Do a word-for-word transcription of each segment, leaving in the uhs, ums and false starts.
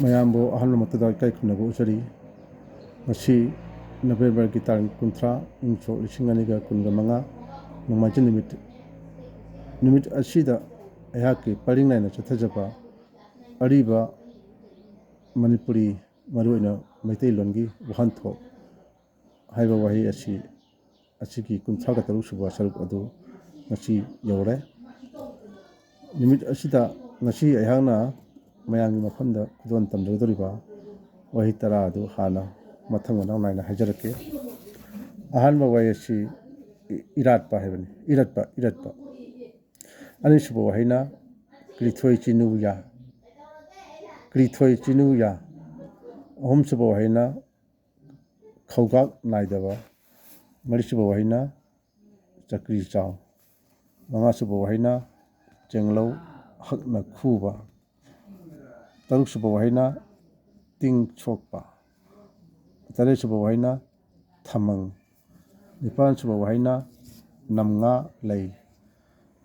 ꯃꯌꯥꯝꯕꯨ ꯑꯍꯥꯟꯕꯃꯛꯇꯗ ꯏꯀꯥꯏ ꯈꯨꯝꯅꯕ ꯎꯠꯆꯔꯤ꯫ ꯉꯁꯤ ꯅꯕꯦꯝꯕꯔꯒꯤ ꯇꯥꯡ ꯀꯨꯟꯊ꯭ꯔꯥ, ꯏꯪ ꯁꯣꯛ ꯂꯤꯁꯤꯡ ꯑꯅꯤꯒ ꯀꯨꯟꯒ ꯃꯉꯥ, ꯅꯣꯡꯃꯥꯏꯖꯤꯡ ꯅꯨꯃꯤꯠ꯫ ꯅꯨꯃꯤꯠ ꯑꯁꯤꯗ ꯑꯩꯍꯥꯛꯀꯤ ꯄꯔꯤꯡ ꯅꯥꯏꯅ ꯆꯠꯊꯖꯕ ꯑꯔꯤꯕ ꯃꯅꯤꯄꯨꯔꯤ, ꯃꯔꯨꯑꯣꯏꯅ ꯃꯩꯇꯩꯂꯣꯟꯒꯤ ꯋꯥꯍꯟꯊꯣꯛ ꯍꯥꯏꯕ ꯋꯥꯍꯩ ꯑꯁꯤ, ꯑꯁꯤꯒꯤ ꯀꯨꯟꯊ꯭ꯔꯥꯒ ꯇꯔꯨꯛ ꯁꯨꯕ ꯁꯔꯨꯛ ꯑꯗꯨ ꯉꯁꯤ ꯌꯧꯔꯦ꯫ ꯅꯨꯃꯤꯠ ꯑꯁꯤꯗ, ꯉꯁꯤ ꯑꯩꯍꯥꯛꯅ ꯃꯌꯥꯝꯒꯤ ꯃꯐꯝꯗ ꯈꯨꯗꯣꯜ ꯇꯝꯖꯒꯗꯧꯔꯤꯕ ꯋꯥꯍꯩ ꯇꯔꯥ ꯑꯗꯨ ꯍꯥꯟꯅ ꯃꯊꯪ ꯃꯅꯥꯎ ꯅꯥꯏꯅ ꯍꯥꯏꯖꯔꯛꯀꯦ꯫ ꯑꯍꯥꯟꯕ ꯋꯥꯍꯩ ꯑꯁꯤ ꯏ-, ꯏꯔꯥꯠꯄ ꯍꯥꯏꯕꯅꯤ꯫ ꯏꯔꯠꯄ, ꯏꯔꯠꯄ꯫ ꯑꯅꯤꯁꯨꯕ ꯋꯥꯍꯩꯅ ꯀ꯭ꯔꯤꯊꯣꯏ ꯆꯤꯅꯨ ꯌꯥ, ꯀ꯭ꯔꯤꯊꯣꯏ ꯆꯤꯅꯨ ꯌꯥ꯫ ꯑꯍꯨꯝꯁꯨꯕ ꯋꯥꯍꯩꯅ ꯈꯧꯒꯥꯛ ꯅꯥꯏꯗꯕ꯫ ꯃꯔꯤꯁꯨꯕ ꯋꯥꯍꯩꯅ ꯆꯀ꯭ꯔꯤ ꯆꯥꯎ꯫ ꯃꯉꯥꯁꯨꯕ ꯋꯥꯍꯩꯅ ꯆꯦꯡꯂꯧ ꯍꯛꯅ ꯈꯨꯕ꯫ ꯇꯔꯨꯛꯁꯨꯕ ꯋꯥꯍꯩꯅ ꯇꯤꯡ ꯁꯣꯛꯄ꯫ ꯇꯔꯦꯠꯁꯨꯕ ꯋꯥꯍꯩꯅ ꯊꯃꯪ꯫ ꯅꯤꯄꯥꯟꯁꯨꯕ ꯋꯥꯍꯩꯅ ꯅꯝꯉꯥ ꯂꯩ꯫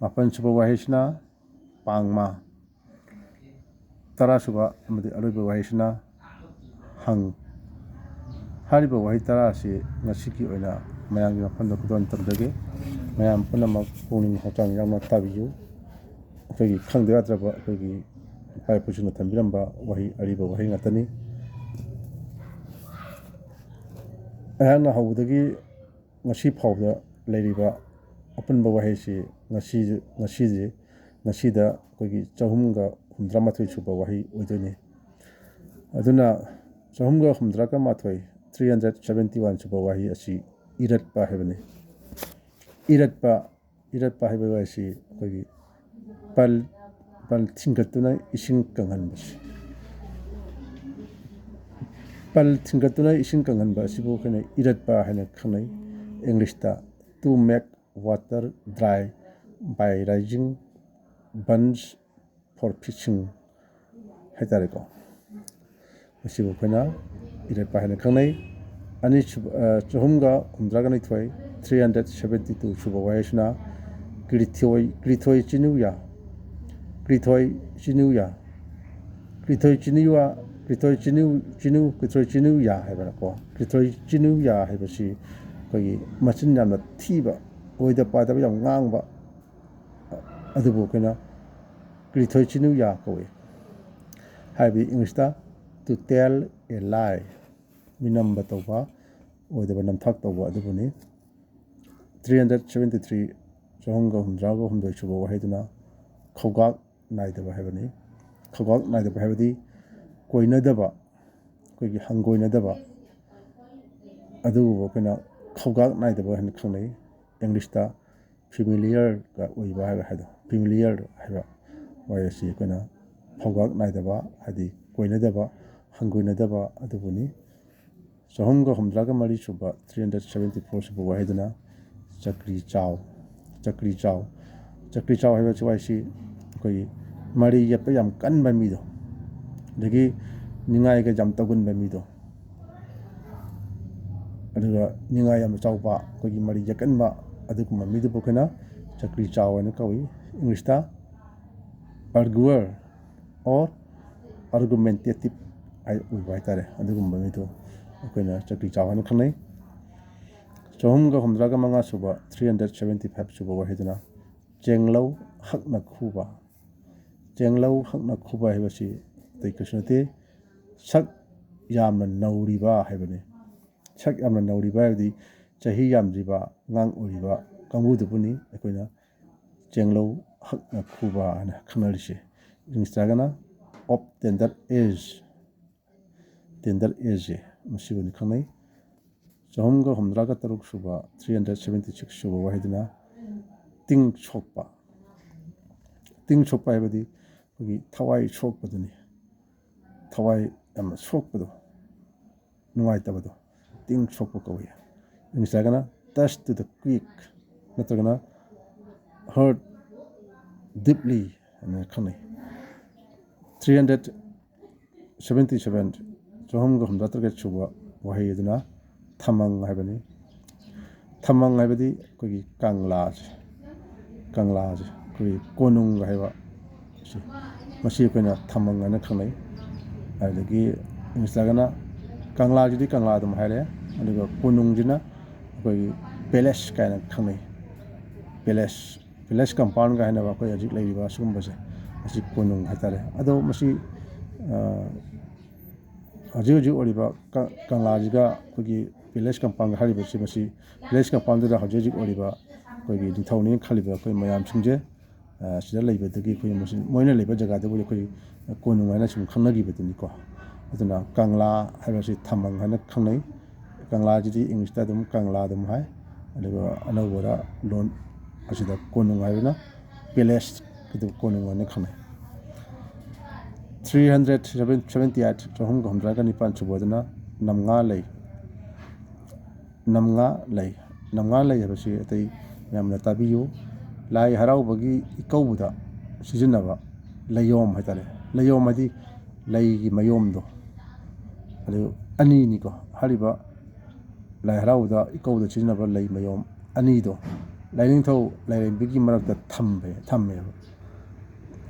ꯃꯥꯄꯟꯁꯨꯕ ꯋꯥꯍꯩꯁꯤꯅ ꯄꯥꯡꯃ꯫ ꯇꯔꯥꯁꯨꯕ ꯑꯃꯗꯤ ꯑꯔꯣꯏꯕ ꯋꯥꯍꯩꯁꯤꯅ ꯍꯪ꯫ ꯍꯥꯏꯔꯤꯕ ꯋꯥꯍꯩ ꯇꯔꯥ ꯑꯁꯤ ꯉꯁꯤꯒꯤ ꯑꯣꯏꯅ ꯃꯌꯥꯝꯒꯤ ꯃꯐꯝꯗ ꯈꯨꯗꯣꯜ ꯇꯝꯖꯒꯦ꯫ ꯃꯌꯥꯝ ꯄꯨꯝꯅꯃꯛ ꯄꯨꯛꯅꯤꯡ ꯍꯛꯆꯥꯡ ꯌꯥꯎꯅ ꯇꯥꯕꯤꯌꯨ꯫ ꯑꯩꯈꯣꯏꯒꯤ ꯈꯪꯗ ꯌꯥꯗ꯭ꯔꯕ ꯑꯩꯈꯣꯏꯒꯤ ꯏꯄꯥ ꯏꯄꯨꯁꯤꯡꯅ ꯊꯝꯕꯤꯔꯝꯕ ꯋꯥꯍꯩ, ꯑꯔꯤꯕ ꯋꯥꯍꯩ ꯉꯥꯛꯇꯅꯤ꯫ ꯑꯩꯍꯥꯛꯅ ꯍꯧꯕꯗꯒꯤ ꯉꯁꯤ ꯐꯥꯎꯕꯗ ꯂꯩꯔꯤꯕ ꯑꯄꯨꯟꯕ ꯋꯥꯍꯩꯁꯤ ꯉꯁꯤ, ꯉꯁꯤꯁꯤ, ꯉꯁꯤꯗ ꯑꯩꯈꯣꯏꯒꯤ ꯆꯍꯨꯝꯒ ꯍꯨꯝꯗ꯭ꯔꯥ ꯃꯥꯊꯣꯏ ꯁꯨꯕ ꯋꯥꯍꯩ ꯑꯣꯏꯗꯣꯏꯅꯤ꯫ ꯑꯗꯨꯅ ꯆꯍꯨꯝꯒ ꯍꯨꯝꯗ꯭ꯔꯥꯒ ꯃꯥꯊꯣꯏ, three hundred seventy one ꯁꯨꯕ ꯋꯥꯍꯩ ꯑꯁꯤ ꯏꯔꯠꯄ ꯍꯥꯏꯕꯅꯤ꯫ ꯏꯔꯠꯄ, ꯏꯔꯠꯄ ꯍꯥꯏꯕ ꯋꯥꯍꯩꯁꯤ ꯑꯩꯈꯣꯏꯒꯤ ꯄꯜ, ꯄꯜ ꯊꯤꯡꯒꯠꯇꯨꯅ ꯏꯁꯤꯡ ꯀꯪꯍꯟꯕꯁꯤ꯫ ꯄꯜ ꯊꯤꯡꯒꯠꯇꯨꯅ ꯏꯁꯤꯡ ꯀꯪꯍꯟꯕ ꯑꯁꯤꯕꯨ ꯑꯩꯈꯣꯏꯅ ꯏꯔꯠꯄ ꯍꯥꯏꯅ ꯈꯪꯅꯩ꯫ English ꯇ, "To make water dry by raising bunds for fishing" ꯍꯥꯏꯇꯥꯔꯦꯀꯣ꯫ ꯃꯁꯤꯕꯨ ꯑꯩꯈꯣꯏꯅ ꯏꯔꯠꯄ ꯍꯥꯏꯅ ꯈꯪꯅꯩ꯫ ꯑꯅꯤꯁꯨꯕ, ꯑ, ꯆꯍꯨꯝꯒ ꯍꯨꯝꯗ꯭ꯔꯥꯒ ꯅꯤꯊꯣꯏ, three hundred seventy two ꯁꯨꯕ ꯋꯥꯍꯩꯁꯤꯅ ꯀ꯭ꯔꯤꯊꯣꯏ, ꯀ꯭ꯔꯤꯊꯣꯏ ꯆꯤꯅꯨꯌꯥ, ꯀ꯭ꯔꯤꯊꯣꯏ ꯆꯤꯅꯨꯌꯥ, ꯀ꯭ꯔꯤꯊꯣꯏ ꯆꯤꯅꯨꯌꯥ, ꯀ꯭ꯔꯤꯊꯣꯏ ꯆꯤꯅꯨ, ꯆꯤꯅꯨ, ꯀ꯭ꯔꯤꯊꯣꯏ ꯆꯤꯅꯨꯌꯥ ꯍꯥꯏꯕꯅꯀꯣ, ꯀ꯭ꯔꯤꯊꯣꯏ ꯆꯤꯅꯨꯌꯥ ꯍꯥꯏꯕꯁꯤ ꯑꯩꯈꯣꯏꯒꯤ ꯃꯆꯤꯟ ꯌꯥꯝꯅ ꯊꯤꯕ, ꯑꯣꯏꯗ ꯄꯥꯗꯕ ꯌꯥꯝ ꯉꯥꯡꯕ, ꯑꯗꯨꯕꯨ ꯑꯩꯈꯣꯏꯅ ꯀ꯭ꯔꯤꯊꯣꯏ ꯆꯤꯅꯨꯌꯥ ꯀꯧꯏ꯫ ꯍꯥꯏꯕꯗꯤ ꯏꯪꯂꯤꯁꯇ to tell a lie, ꯃꯤꯅꯝꯕ ꯇꯧꯕ, ꯑꯣꯏꯗꯕ ꯅꯝꯊꯥꯛ ꯇꯧꯕ ꯑꯗꯨꯕꯨꯅꯤ꯫ Three hundred seventy three, ꯆꯍꯨꯝꯒ ꯍꯨꯝꯗ꯭ꯔꯥꯒ ꯍꯨꯝꯗꯣꯏ ꯁꯨꯕ ꯋꯥꯍꯩꯗꯨꯅ ꯈꯧꯒꯥꯛ ꯅꯥꯏꯗꯕ ꯍꯥꯏꯕꯅꯤ꯫ ꯈꯧꯒꯥꯛ ꯅꯥꯏꯗꯕ ꯍꯥꯏꯕꯗꯤ ꯀꯣꯏꯅꯗꯕ, ꯑꯩꯈꯣꯏꯒꯤ ꯍꯪꯒꯣꯏꯅꯗꯕ, ꯑꯗꯨꯕꯨ ꯑꯩꯈꯣꯏꯅ ꯈꯧꯒꯥꯛ ꯅꯥꯏꯗꯕ ꯍꯥꯏꯅ ꯈꯪꯅꯩ꯫ ꯏꯪꯂꯤꯁꯇ ꯐꯦꯃꯤꯂꯤꯌꯔꯒ ꯑꯣꯏꯕ ꯍꯥꯏꯕ ꯍꯥꯏꯗꯣ, ꯐꯦꯃꯤꯂꯤꯌꯔ ꯍꯥꯏꯕ ꯋꯥꯍꯩ ꯑꯁꯤ ꯑꯩꯈꯣꯏꯅ ꯈꯧꯒꯥꯛ ꯅꯥꯏꯗꯕ, ꯍꯥꯏꯗꯤ ꯀꯣꯏꯅꯗꯕ, ꯍꯪꯒꯣꯏꯅꯗꯕ ꯑꯗꯨꯕꯨꯅꯤ꯫ ꯆꯍꯨꯝꯒ ꯍꯨꯝꯗ꯭ꯔꯥꯒ ꯃꯔꯤ ꯁꯨꯕ, three hundred seventy four ꯁꯨꯕ ꯋꯥꯍꯩꯗꯨꯅ ꯆꯀ꯭ꯔꯤ ꯆꯥꯎ, ꯆꯀ꯭ꯔꯤ ꯆꯥꯎ꯫ ꯆꯀ꯭ꯔꯤ ꯆꯥꯎ ꯍꯥꯏꯕꯁꯤ ꯋꯥꯍꯩꯁꯤ ꯑꯩꯈꯣꯏꯒꯤ ꯃꯔꯩ ꯌꯦꯠꯄ ꯌꯥꯝ ꯀꯟꯕ ꯃꯤꯗꯣ, ꯑꯗꯒꯤ ꯅꯤꯡꯉꯥꯏꯒ ꯌꯥꯝ ꯇꯧꯒꯟꯕ ꯃꯤꯗꯣ, ꯑꯗꯨꯒ ꯅꯤꯡꯉꯥꯏ ꯌꯥꯝ ꯆꯥꯎꯕ, ꯑꯩꯈꯣꯏꯒꯤ ꯃꯔꯩ ꯌꯦꯠꯀꯟꯕ, ꯑꯗꯨꯒꯨꯝꯕ ꯃꯤꯗꯨꯕꯨ ꯑꯩꯈꯣꯏꯅ ꯆꯀ꯭ꯔꯤ ꯆꯥꯎ ꯍꯥꯏꯅ ꯀꯧꯏ꯫ ꯏꯪꯂꯤꯁꯇ arguer or argumentative ꯍꯥꯏ ꯑꯣꯏꯕ ꯍꯥꯏꯇꯥꯔꯦ꯫ ꯑꯗꯨꯒꯨꯝꯕ ꯃꯤꯗꯣ ꯑꯩꯈꯣꯏꯅ ꯆꯀ꯭ꯔꯤ ꯆꯥꯎ ꯍꯥꯏꯅ ꯈꯪꯅꯩ꯫ ꯆꯍꯨꯝꯒ ꯍꯨꯝꯗ꯭ꯔꯥꯒ ꯃꯉꯥ ꯁꯨꯕ, three hundred seventy five ꯁꯨꯕ ꯋꯥꯍꯩꯗꯨꯅ ꯆꯦꯡꯂꯧ ꯍꯛꯅ ꯈꯨꯕ꯫ ꯆꯦꯡꯂꯧ ꯍꯛꯅ ꯈꯨꯕ ꯍꯥꯏꯕꯁꯤ ꯑꯇꯩ ꯀꯩꯁꯨ ꯅꯠꯇꯦ, ꯁꯛ ꯌꯥꯝꯅ ꯅꯧꯔꯤꯕ ꯍꯥꯏꯕꯅꯤ꯫ ꯁꯛ ꯌꯥꯝꯅ ꯅꯧꯔꯤꯕ ꯍꯥꯏꯕꯗꯤ ꯆꯍꯤ ꯌꯥꯝꯗ꯭ꯔꯤꯕ, ꯑꯉꯥꯡ ꯑꯣꯏꯔꯤꯕ ꯀꯥꯡꯕꯨꯗꯨꯕꯨꯅꯤ ꯑꯩꯈꯣꯏꯅ ꯆꯦꯡꯂꯧ ꯍꯛꯅ ꯈꯨꯕ ꯍꯥꯏꯅ ꯈꯪꯅꯔꯤꯁꯦ꯫ ꯏꯪꯂꯤꯁꯇꯒꯅ of tender age, tender age ꯃꯁꯤꯕꯨꯅꯤ ꯈꯪꯅꯩ꯫ ꯆꯍꯨꯝꯒ ꯍꯨꯝꯗ꯭ꯔꯥꯒ ꯇꯔꯨꯛ ꯁꯨꯕ, three hundred seventy six ꯁꯨꯕ ꯋꯥꯍꯩꯗꯨꯅ ꯇꯤꯡ ꯁꯣꯛꯄ꯫ ꯇꯤꯡ ꯁꯣꯛꯄ ꯍꯥꯏꯕꯗꯤ ꯑꯩꯈꯣꯏꯒꯤ ꯊꯋꯥꯏ ꯁꯣꯛꯄꯗꯨꯅꯤ꯫ ꯊꯋꯥꯏ ꯌꯥꯝꯅ ꯁꯣꯛꯄꯗꯣ, ꯅꯨꯡꯉꯥꯏꯇꯕꯗꯣ, ꯇꯤꯡ ꯁꯣꯛꯄ ꯀꯧꯏ꯫ ꯏꯪꯂꯤꯁ ꯍꯥꯏꯔꯒꯅ touch to the quick ꯅꯠꯇ꯭ꯔꯒꯅ hurt deeply ꯍꯥꯏꯅ ꯈꯪꯅꯩ꯫ Three hundred seventy seven, ꯆꯍꯨꯝꯒ ꯍꯨꯝꯗ꯭ꯔꯥ ꯇꯔꯦꯠ ꯁꯨꯕ ꯋꯥꯍꯩ ꯑꯗꯨꯅ ꯊꯃꯪ ꯍꯥꯏꯕꯅꯤ꯫ ꯊꯃꯪ ꯍꯥꯏꯕꯗꯤ ꯑꯩꯈꯣꯏꯒꯤ ꯀꯪꯂꯥꯁꯦ, ꯀꯪꯂꯥꯁꯦ ꯑꯩꯈꯣꯏꯒꯤ ꯀꯣꯅꯨꯡ ꯍꯥꯏꯕ ꯁꯤ꯫ ꯃꯁꯤ ꯑꯩꯈꯣꯏꯅ ꯊꯝꯕꯥꯜ ꯍꯥꯏꯅ ꯈꯪꯅꯩ꯫ ꯑꯗꯨꯗꯒꯤ ꯏꯪꯂꯤꯁꯇꯒꯅ ꯀꯪꯂꯥꯁꯤꯗꯤ ꯀꯪꯂꯥ ꯑꯗꯨꯝ ꯍꯥꯏꯔꯦ, ꯑꯗꯨꯒ ꯀꯣꯅꯨꯡꯁꯤꯅ ꯑꯩꯈꯣꯏꯒꯤ ꯄꯦꯂꯦꯁ ꯀꯥꯏꯅ ꯈꯪꯅꯩ꯫ ꯄꯦꯂꯦꯁ, ꯄꯦꯂꯦꯁ ꯀꯝꯄꯥꯎꯟꯒ ꯍꯥꯏꯅꯕ ꯑꯩꯈꯣꯏ ꯍꯧꯖꯤꯛ ꯂꯩꯔꯤꯕ ꯁꯤꯒꯨꯝꯕꯁꯦ, ꯃꯁꯤ ꯀꯣꯅꯨꯡ ꯍꯥꯏꯇꯥꯔꯦ꯫ ꯑꯗꯣ ꯃꯁꯤ, ꯑ, ꯍꯧꯖꯤꯛ ꯍꯧꯖꯤꯛ ꯑꯣꯏꯔꯤꯕ ꯀ-, ꯀꯪꯂꯥꯁꯤꯒ ꯑꯩꯈꯣꯏꯒꯤ ꯄꯦꯂꯦꯁ ꯀꯝꯄꯥꯎꯟꯒ ꯍꯥꯏꯔꯤꯕꯁꯤ, ꯃꯁꯤ ꯄꯦꯂꯦꯁ ꯀꯝꯄꯥꯎꯟꯗꯨꯗ ꯍꯧꯖꯤꯛ ꯍꯧꯖꯤꯛ ꯑꯣꯏꯔꯤꯕ ꯑꯩꯈꯣꯏꯒꯤ ꯅꯤꯡꯊꯧꯅꯦꯅ ꯈꯜꯂꯤꯕ ꯑꯩꯈꯣꯏ ꯃꯌꯥꯝꯁꯤꯡꯁꯦ, ꯑ, ꯁꯤꯗ ꯂꯩꯕꯗꯒꯤ ꯑꯩꯈꯣꯏ ꯃꯁꯤ, ꯃꯣꯏꯅ ꯂꯩꯕ ꯖꯒꯥꯗꯨꯕꯨ ꯑꯩꯈꯣꯏ ꯀꯣꯅꯨꯡ ꯍꯥꯏꯅ ꯁꯨꯝ ꯈꯪꯅꯈꯤꯕꯗꯨꯅꯤꯀꯣ꯫ ꯑꯗꯨꯅ ꯀꯪꯂꯥ ꯍꯥꯏꯕꯁꯤ ꯊꯝꯕꯥꯜ ꯍꯥꯏꯅ ꯈꯪꯅꯩ꯫ ꯀꯪꯂꯥꯁꯤꯗꯤ ꯏꯪꯂꯤꯁꯇ ꯑꯗꯨꯝ ꯀꯪꯂꯥ ꯑꯗꯨꯝ ꯍꯥꯏ, ꯑꯗꯨꯒ ꯑꯅꯧꯕꯗ ꯂꯣꯟ ꯑꯁꯤꯗ ꯀꯣꯅꯨꯡ ꯍꯥꯏꯕꯅ ꯄꯦꯂꯦꯁ, ꯑꯗꯨ ꯀꯣꯅꯨꯡ ꯍꯥꯏꯅ ꯈꯪꯅꯩ꯫ Three hundred seventy eight, ꯆꯍꯨꯝꯒ ꯍꯨꯝꯗ꯭ꯔꯥꯒ ꯅꯤꯄꯥꯟ ꯁꯨꯕꯗꯅ ꯅꯝꯉꯥ ꯂꯩ꯫ ꯅꯝꯉꯥ ꯂꯩ꯫ ꯅꯝꯉꯥ ꯂꯩ ꯍꯥꯏꯕꯁꯤ ꯑꯇꯩ ꯃꯌꯥꯝꯅ ꯇꯥꯕꯤꯌꯨ꯫ ꯂꯥꯏ ꯍꯔꯥꯎꯕꯒꯤ ꯏꯀꯧꯕꯗ ꯁꯤꯖꯤꯟꯅꯕ ꯂꯩꯌꯣꯝ ꯍꯥꯏꯇꯥꯔꯦ꯫ ꯂꯩꯌꯣꯝ ꯍꯥꯏꯗꯤ ꯂꯩꯒꯤ ꯃꯌꯣꯝꯗꯣ꯫ ꯑꯗꯨ ꯑꯅꯤꯅꯤꯀꯣ꯫ ꯍꯥꯏꯔꯤꯕ ꯂꯥꯏ ꯍꯔꯥꯎꯕꯗ ꯏꯀꯧꯕꯗ ꯁꯤꯖꯤꯟꯅꯕ ꯂꯩ ꯃꯌꯣꯝ ꯑꯅꯤꯗꯣ ꯂꯥꯏꯅꯤꯡꯊꯧ ꯂꯥꯏꯔꯦꯝꯕꯤꯒꯤ ꯃꯔꯛꯇ ꯊꯝꯕ, ꯊꯝꯃꯦꯕ꯫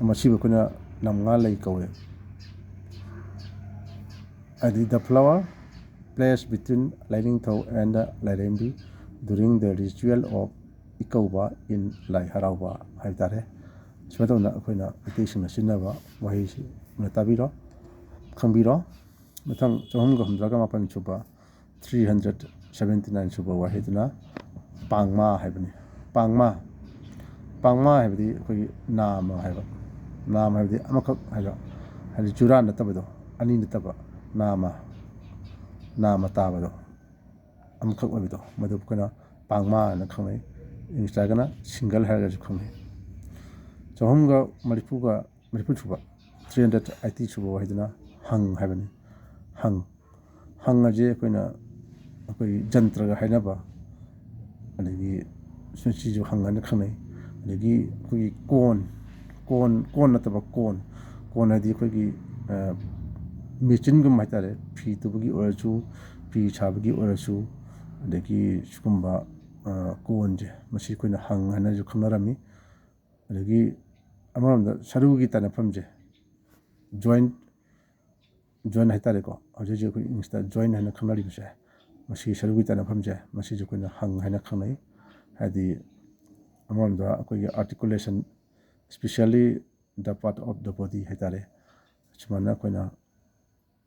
ꯃꯁꯤꯕꯨ ꯑꯩꯈꯣꯏꯅ ꯅꯝꯉꯥ ꯂꯩ ꯀꯧꯋꯦ꯫ ꯍꯥꯏꯗꯤ, the flower placed between Lainingthou and ꯂꯥꯏꯔꯦꯝꯕꯤ during the ritual of ꯏꯀꯧꯕ in ꯂꯥꯏ ꯍꯔꯥꯎꯕ ꯍꯥꯏꯕ ꯇꯥꯔꯦ꯫ ꯁꯨꯃꯥꯏꯅ ꯇꯧꯗꯅ ꯑꯩꯈꯣꯏꯅ ꯃꯩꯇꯩꯁꯤꯡꯅ ꯁꯤꯖꯤꯟꯅꯕ ꯋꯥꯍꯩꯁꯤ ꯃꯨꯟꯅ ꯇꯥꯕꯤꯔꯣ, ꯈꯪꯕꯤꯔꯣ꯫ ꯃꯊꯪ ꯆꯍꯨꯝꯒ ꯍꯨꯝꯗ꯭ꯔꯥꯒ ꯃꯥꯄꯟ ꯁꯨꯕ, three hundred seventy nine ꯁꯨꯕ ꯋꯥꯍꯩꯗꯨꯅ ꯄꯥꯡꯃꯥ ꯍꯥꯏꯕꯅꯤ꯫ ꯄꯥꯡꯃꯥ, ꯄꯥꯡꯃꯥ ꯍꯥꯏꯕꯗꯤ ꯑꯩꯈꯣꯏꯒꯤ ꯅꯥꯃ ꯍꯥꯏꯕ, ꯅꯥꯃ ꯍꯥꯏꯕꯗꯤ ꯑꯃꯈꯛ ꯍꯥꯏꯕ, ꯍꯥꯏꯗꯤ ꯖꯨꯔꯥ ꯅꯠꯇꯕꯗꯣ, ꯑꯅꯤ ꯅꯠꯇꯕ, ꯅꯥꯃ, ꯅꯥꯃ ꯇꯥꯕꯗꯣ, ꯑꯃꯈꯛ ꯑꯣꯏꯕꯗꯣ, ꯃꯗꯨ ꯑꯩꯈꯣꯏꯅ ꯄꯥꯡꯃꯥ ꯍꯥꯏꯅ ꯈꯪꯅꯩ꯫ ꯏꯪꯂꯤꯁꯇꯒꯅ ꯁꯤꯡꯒꯜ ꯍꯥꯏꯔꯒꯁꯨ ꯈꯪꯅꯩ꯫ ꯆꯍꯨꯝꯒ ꯃꯔꯤꯐꯨꯒ, ꯃꯔꯤꯐꯨ ꯁꯨꯕ, three hundred eighty ꯁꯨꯕ ꯋꯥꯍꯩꯗꯨꯅ ꯍꯪ ꯍꯥꯏꯕꯅꯤ꯫ ꯍꯪ, ꯍꯪ ꯑꯁꯦ ꯑꯩꯈꯣꯏꯅ, ꯑꯩꯈꯣꯏꯒꯤ ꯖꯟꯇ꯭ꯔꯒ ꯍꯥꯏꯅꯕ, ꯑꯗꯒꯤ ꯁꯤ-, ꯁꯤꯁꯨ ꯍꯪ ꯍꯥꯏꯅ ꯈꯪꯅꯩ꯫ ꯑꯗꯒꯤ ꯑꯩꯈꯣꯏꯒꯤ ꯀꯣꯟ, ꯀꯣꯟ, ꯀꯣꯟ ꯅꯠꯇꯕ ꯀꯣꯟ, ꯀꯣꯟ ꯍꯥꯏꯗꯤ ꯑꯩꯈꯣꯏꯒꯤ, ꯑ, ꯃꯦꯆꯤꯟꯒꯨꯝꯕ ꯍꯥꯏꯇꯥꯔꯦ, ꯐꯤ ꯇꯨꯕꯒꯤ ꯑꯣꯏꯔꯁꯨ, ꯐꯤ ꯁꯥꯕꯒꯤ ꯑꯣꯏꯔꯁꯨ, ꯑꯗꯒꯤ ꯁꯤꯒꯨꯝꯕ, ꯑ, ꯀꯣꯟꯁꯦ, ꯃꯁꯤ ꯑꯩꯈꯣꯏꯅ ꯍꯪ ꯍꯥꯏꯅꯁꯨ ꯈꯪꯅꯔꯝꯃꯤ꯫ ꯑꯗꯒꯤ ꯑꯃꯔꯣꯝꯗ ꯁꯔꯨꯒꯤ ꯇꯥꯏꯅꯐꯝꯁꯦ, ꯖꯣꯏꯟ ꯖꯣꯏꯟ ꯍꯥꯏꯇꯥꯔꯦꯀꯣ, ꯍꯧꯖꯤꯛ ꯍꯧꯖꯤꯛ ꯑꯩꯈꯣꯏ ꯏꯪꯂꯤꯁꯇ ꯖꯣꯏꯟ ꯍꯥꯏꯅ ꯈꯪꯅꯔꯤꯕꯁꯦ, ꯃꯁꯤꯒꯤ ꯁꯔꯨꯒꯤ ꯇꯥꯟꯅꯐꯝꯁꯦ, ꯃꯁꯤꯁꯦ ꯑꯩꯈꯣꯏꯅ ꯍꯪ ꯍꯥꯏꯅ ꯈꯪꯅꯩ꯫ ꯍꯥꯏꯗꯤ ꯑꯃꯔꯣꯝꯗ ꯑꯩꯈꯣꯏꯒꯤ articulation, specially the part of the body ꯍꯥꯏꯇꯥꯔꯦ, ꯁꯨꯃꯥꯏꯅ ꯑꯩꯈꯣꯏꯅ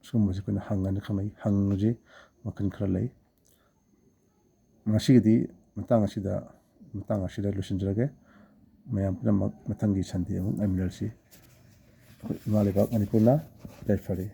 ꯁꯤꯒꯨꯝꯕꯁꯦ ꯑꯩꯈꯣꯏꯅ ꯍꯪ ꯍꯥꯏꯅ ꯈꯪꯅꯩ꯫ ꯍꯪꯁꯦ ꯃꯈꯜ ꯈꯔ ꯂꯩ꯫ ꯉꯁꯤꯒꯤꯗꯤ ꯃꯇꯥꯡ ꯑꯁꯤꯗ, ꯃꯇꯥꯡ ꯑꯁꯤꯗ ꯂꯣꯏꯁꯤꯟꯖꯔꯒꯦ꯫ ꯃꯌꯥꯝ ꯄꯨꯝꯅꯃꯛ ꯃꯊꯪꯒꯤ ꯁꯟꯗꯦ ꯑꯃꯨꯛ ꯉꯥꯏꯃꯤꯟꯅꯔꯁꯤ꯫ ꯑꯩꯈꯣꯏ ꯏꯃꯥ ꯂꯩꯕꯥꯛ ꯃꯅꯤꯄꯨꯔꯅ ꯌꯥꯏꯐꯔꯦ꯫